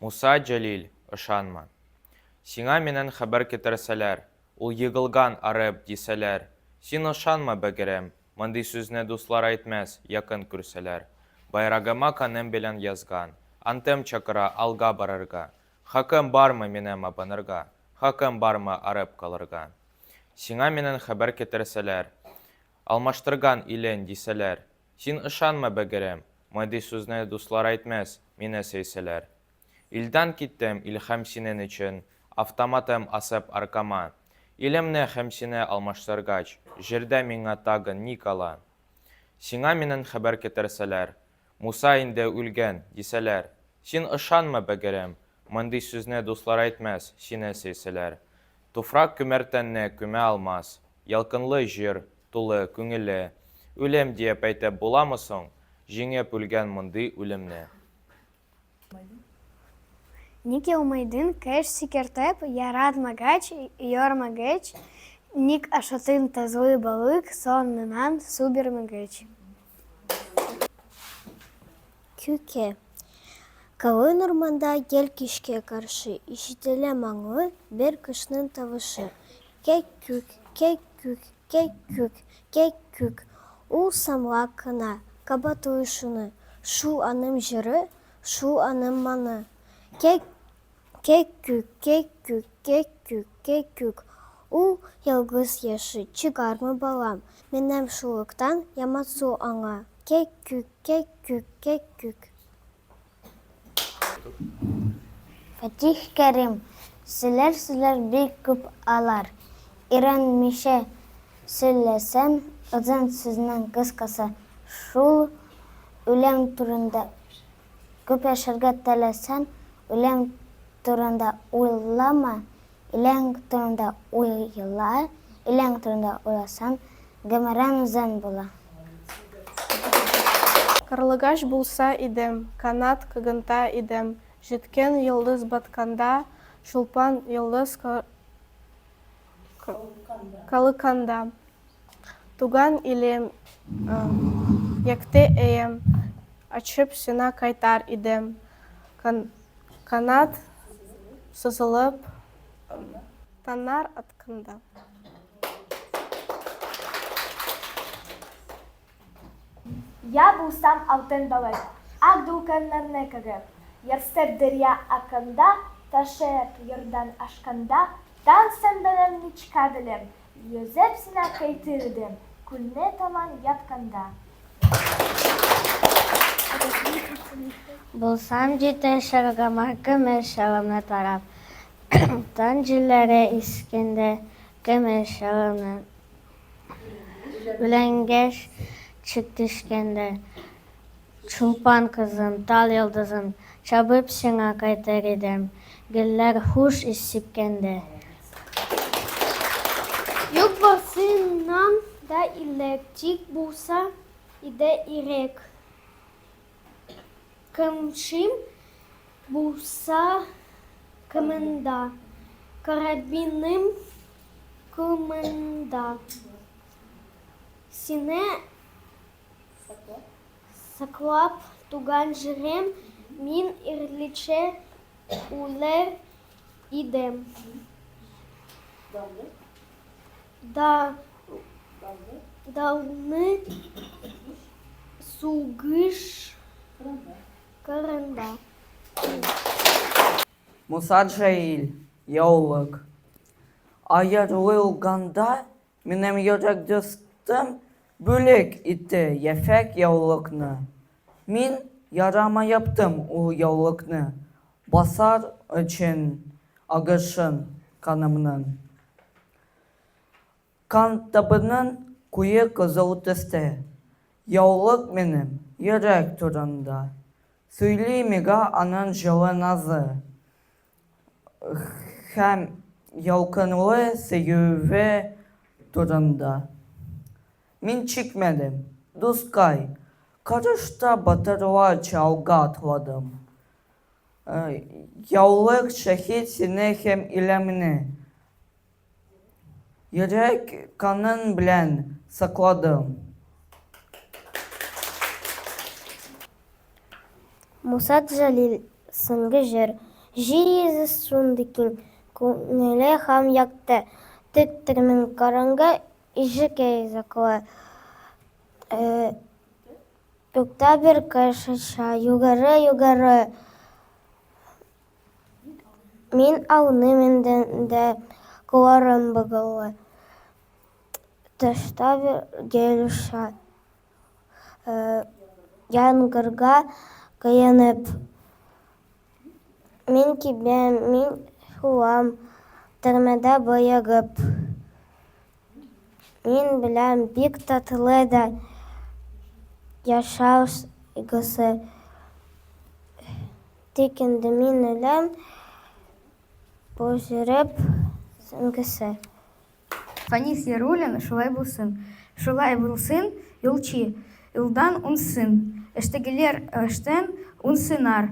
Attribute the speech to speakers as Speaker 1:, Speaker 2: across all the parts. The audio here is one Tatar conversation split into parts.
Speaker 1: Муса Җәлил, ышанма. Сиңа миннән хәбәр китерсәләр, Ул егылган, арып, дисәләр, Син ышанма, бәгырем, Мондый сүзне дуслар әйтмәс, якын күрсәләр. Байрагыма каным белән язган, Антым чакыра алга барырга. Хакым бармы минем абынырга, Хакым бармы арып калырга? Сиңа миннән хәбәр китерсәләр, Алмаштырган илен, дисәләр, Син ышанма, бәгырем, Мондый сүзне дуслар әйтмәс, мине сөйсәләр. Илдән киттем, илһам синең өчен, Автоматым асып аркама. Илемне һәм сине алмаштыргач, Җирдә миңа тагын ни кала? Сиңа миннән хәбәр китерсәләр, Муса инде үлгән, дисәләр, Син ышанма, бәгырем, Мондый сүзне дуслар әйтмәс, сине сөйсәләр. Туфрак күмәр тәнне күмә алмас, Ялкынлы җыр, тулы, күңелле. Үлем диеп әйтеп буламы соң, Җиңеп үлгән мондый үлемне?
Speaker 2: Ник елмайдың, кеш сикертеп, яратмагач, йормагач, ник ашаттың тозлы балык, соңыннан су бирмәгәч?
Speaker 3: Күке. Калын урманда гел кичкә каршы Ишетелә моңлы бер кошның тавышы. Кәк-күк, кәк-күк, кәк-күк, кәк-күк. Ул самлак кына кабатлый шуны, Шул аның җыры, шул аның моңы. Кәк, кәк-күк, кәк-күк, кәк-күк, кәк-күк. Ул ялгыз яши, чыгармы балам, Минем шулыктан ямансу аңа. Кәк-күк, кәк-күк, кәк-күк.
Speaker 4: Фатих Кәрим, Сөйләр сүзләр бик күп алар. Өйрәнмичә сөйләсәң, озын сүзнең кыскасы шул, үлем турында күп яшәргә теләсәң, үлем турында уйлама, Илең турында уйла, илең турында уйласаң, гомерең озын була.
Speaker 5: Карлыгач булса идем, Канат кагынта идем, Җиткән йолдыз батканда, Чулпан йолдыз калыкканда. Туган илем, якты өем, Ачып сиңа кайтар идем. Канат сызылып, таңнар атканда.
Speaker 6: Я булсам алтын балык, Ак дулкыннарны кагып, Ярсып дәрья акканда, Ташып ярдан ашканда, Таң сөмбелем, нечкә билем, Йөзеп сиңа кайтыр идем, Күлне томан япканда.
Speaker 4: Булсам җитә чаргама, Көмеш шарымны тарап. Таң җилләре искәндә, Көмеш шарымны Үләнгә чык төшкәндә. Чулпан кызым, тал йолдызым, Чабып сиңа кайтыр идем, Гөлләр хуш ис сипкәндә.
Speaker 3: Юк барсыннан да иләк, Тик булса иде ирек. Камчым булса кымында, Карабиным кумында. Сине саклап, туган җирем, Мин ирләрчә үләр идем. Данлы сугыш кырында.
Speaker 7: Муса Джәил, яулык. Аерылганда минем йөрәк дустым бүләк итте ефәк яулыкны. Мин ярама яптым ул яулыкны, басар өчен агышын канымның. Кан табының куе кызыл төстә. Яулык минем йөрәк турында. Сөйли миңа аның җылы назы. Һәм ялкынлы сөюе турында. Мин чикмәдем, дускай, карышта батырларча алга атладым. Яулык шәһит сине һәм илемне. Йөрәк каның белән сакладым.
Speaker 3: Муса Җәлил, Соңгы җыр.
Speaker 4: Җир йөзе шундый киң, күңелле һәм якты. Тик төрмәң караңгы, ишек йозаклы. Тукта бер кош оча югары, югары. Мин ауныйм инде дә, кулларым богаулы. Тышта бер гөл оча. Яңгырга коенып. Мин кибәм, мин шуам, төрмәдә боегып. Мин беләм, бик татлы да яшәү сыйгысы. Тик инде мин үләм, боҗырып соңгысы.
Speaker 8: Фәнис Яруллин, Шулай булсын. Шулай булсын, юлчы, юлдан уңсын, Эштәгеләр эштән уңсыннар.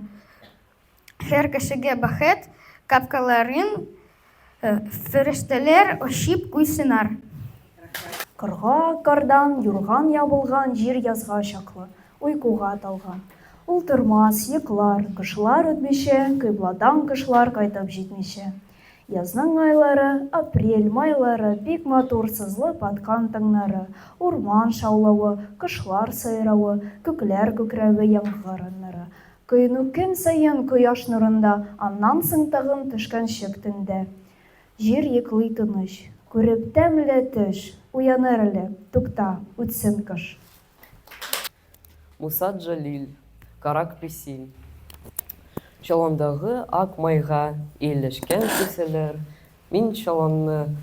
Speaker 8: Һәр кешегә бәхет капкаларын Фәрештәләр ачып куйсыннар.
Speaker 9: Кырга кардан юрган ябылган Җир язга чаклы уйкуга талган. Ул тормас, йоклар, кышлар үтмичә, Кыйбладан кошлар кайтып җитмичә. Язның айлары, апрель, майлары, бик матур сызылып аткан таңнары, урман шаулавы, кошлар сайравы, күкләр күкрәве, яңгыр аннары. Коену көн саен кояш нурында, аннан соң тагын төшкәнчек төндә. Җир йоклый тыныч. Күреп тәмле төш, уяныр әле, тукта, үтсен кыш.
Speaker 10: Муса Джалиль, Карак песи. Чоландагы ак майга ияләшкән күселәр, Мин чоланны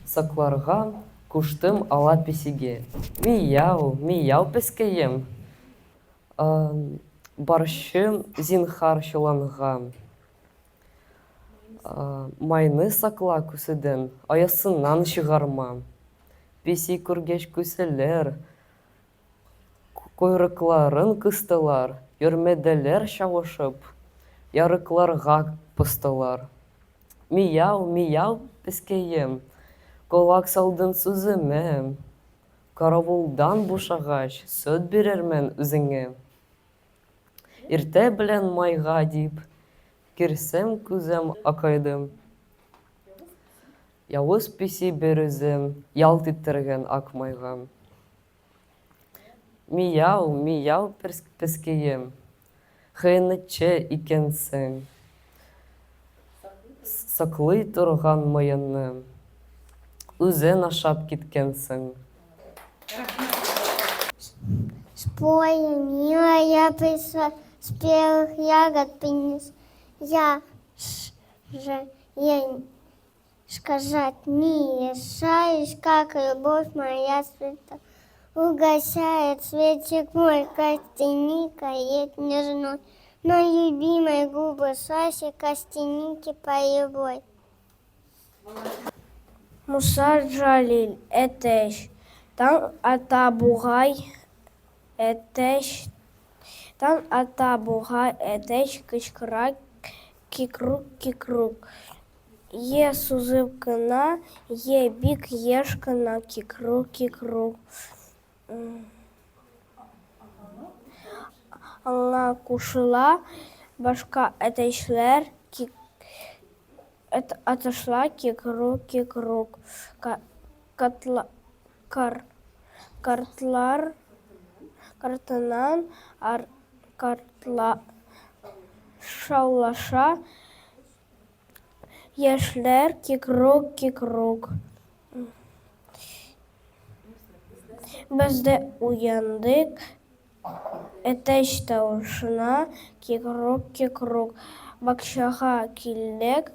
Speaker 10: сакларга куштым ала песигә. Мияу, мияу пескәем, Барчы зинһар чоланга. Майны сакла күседән, оясыннан чыгарма. Песи күргәч күселәр Койрыкларын кыстылар, Йөрмәделәр чабышып, Ярыкларга постылар. Мияу, мияу, пескәем, Колак салдың сүземә, Каравылдан бушагач, Сөт бирермен үзеңә. Иртә белән майга дип, Керсәм, күзем акайды. Явыз песи берүзе ялт иттергән ак майга. Мияу, мияу, пескием, хыянәтче икәнсең. Саклый торган маеңны үзең ашап киткәнсең.
Speaker 4: Спой, милая, пришла, спелых ягод принес. Я же ей сказать не решаюсь, как любовь моя света. Угощает светик мой, костяникает нежной, Но любимой губы слаще костяники полевой.
Speaker 11: Муса Джалиль, Әтәч. Таң ата бугай, әтәч, Таң ата бугай, әтәч кычкыра Кикрук-кикрук. Йә сузып кына, йә бик еш кына кикрук-кикрук. Аңа кушыла башка әтәчләр, атышла кикрук-кикрук. Картлар картыннан картла шаулаша, яшьләр кикрук-кикрук. Без дә уяндык әтәч тавышына, кикрук-кикрук. Бакчага килдек,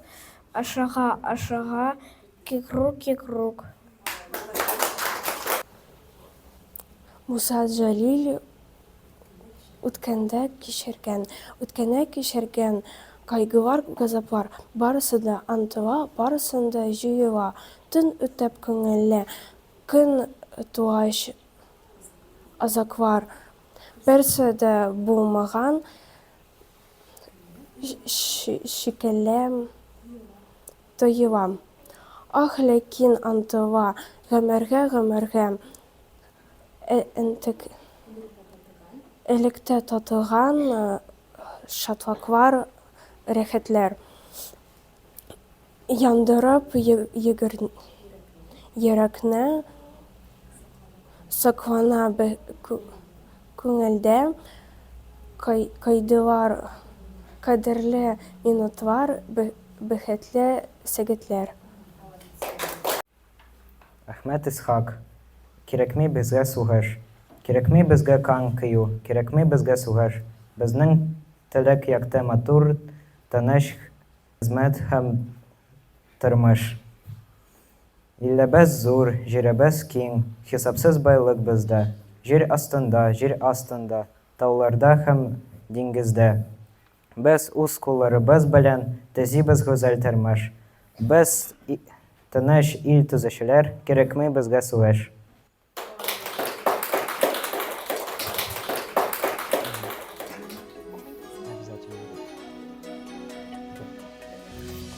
Speaker 11: ашыга-ашыга, кикрук-кикрук.
Speaker 5: Муса Җәлил үткәндә кичергән, үткәндә кичергән кайгылар, газаплар, барысы да онытыла, барысын да җуела. Төн үтеп күңелле көн тугач азаклар берсе дә булмаган шикелле тоела. Ах, ләкин онытыла гомергә-гомергә электә татыган шатлыклар, рәхәтләр.
Speaker 11: Яндырып йөрәкне, Саклана күңелдә Кайдылар кадерле минутлар, Бәхетле сәгатьләр.
Speaker 12: Әхмәт Исхак. Кирәкми безгә сугыш. Кирәкми безгә кан кою, Кирәкми безгә сугыш. Безнең теләк якты, матур, Тыныч хезмәт һәм тормыш. Илебез зур, җиребез киң, Хисапсыз байлык бездә. Җир астында, җир астында, Тауларда һәм диңгездә. Без үз кулларыбыз белән төзибез гүзәл тормыш. Без, тыныч ил төзүчеләр, кирәкми безгә сугыш.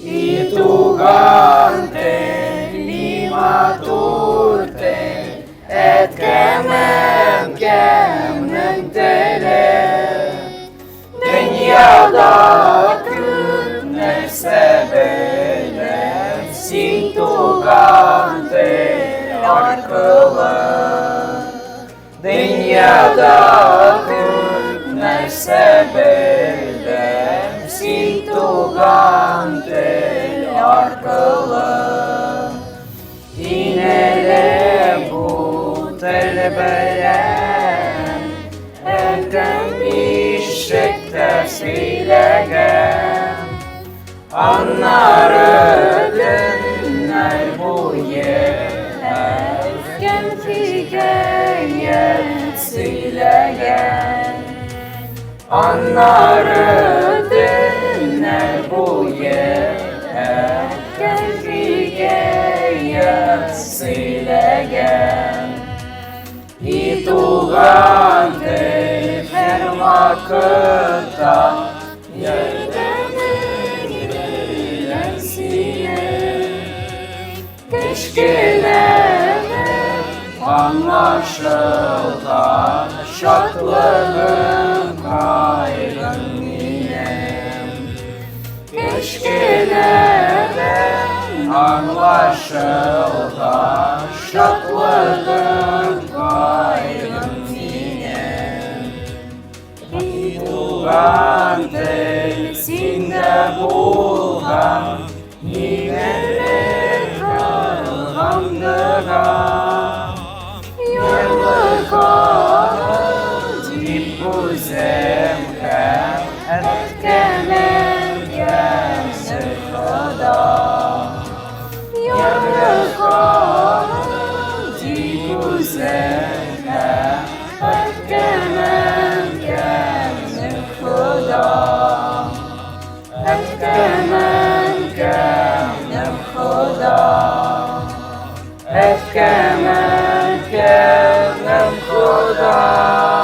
Speaker 13: И туган тел, и матур тел, Әткәм, әнкәмнең теле. Дөньяда күп нәрсә беләм, Син туган тел аркылы. Дөньяда күп нәрсә белдем, Син туган тел аркылы. Инәле бу тел белән, Әнкәм ишектә сөйләгән. Аннары төннәр буе әткәм хикәят сөйләгән. Аннары төннәр буе әткәм хикәят сөйләгән. И туган тел һәрвакытта ярдәмең белән синең. Кечкенәдән аңлашылган шатлыгым, кайгым минем. Кечкенәдән аңлашылган шатлыгым, кайгым минем. И туган тел синдә булган, Иң элек кылган дога. Ярлыкагын дип үзем һәм әткәм, әнкәм, Хода. Ярлыкагын дип үзем һәм әткәм, әнкәм, Хода. Әткәм, әнкәм, Хода. Әткәм, әнкәм, Хода.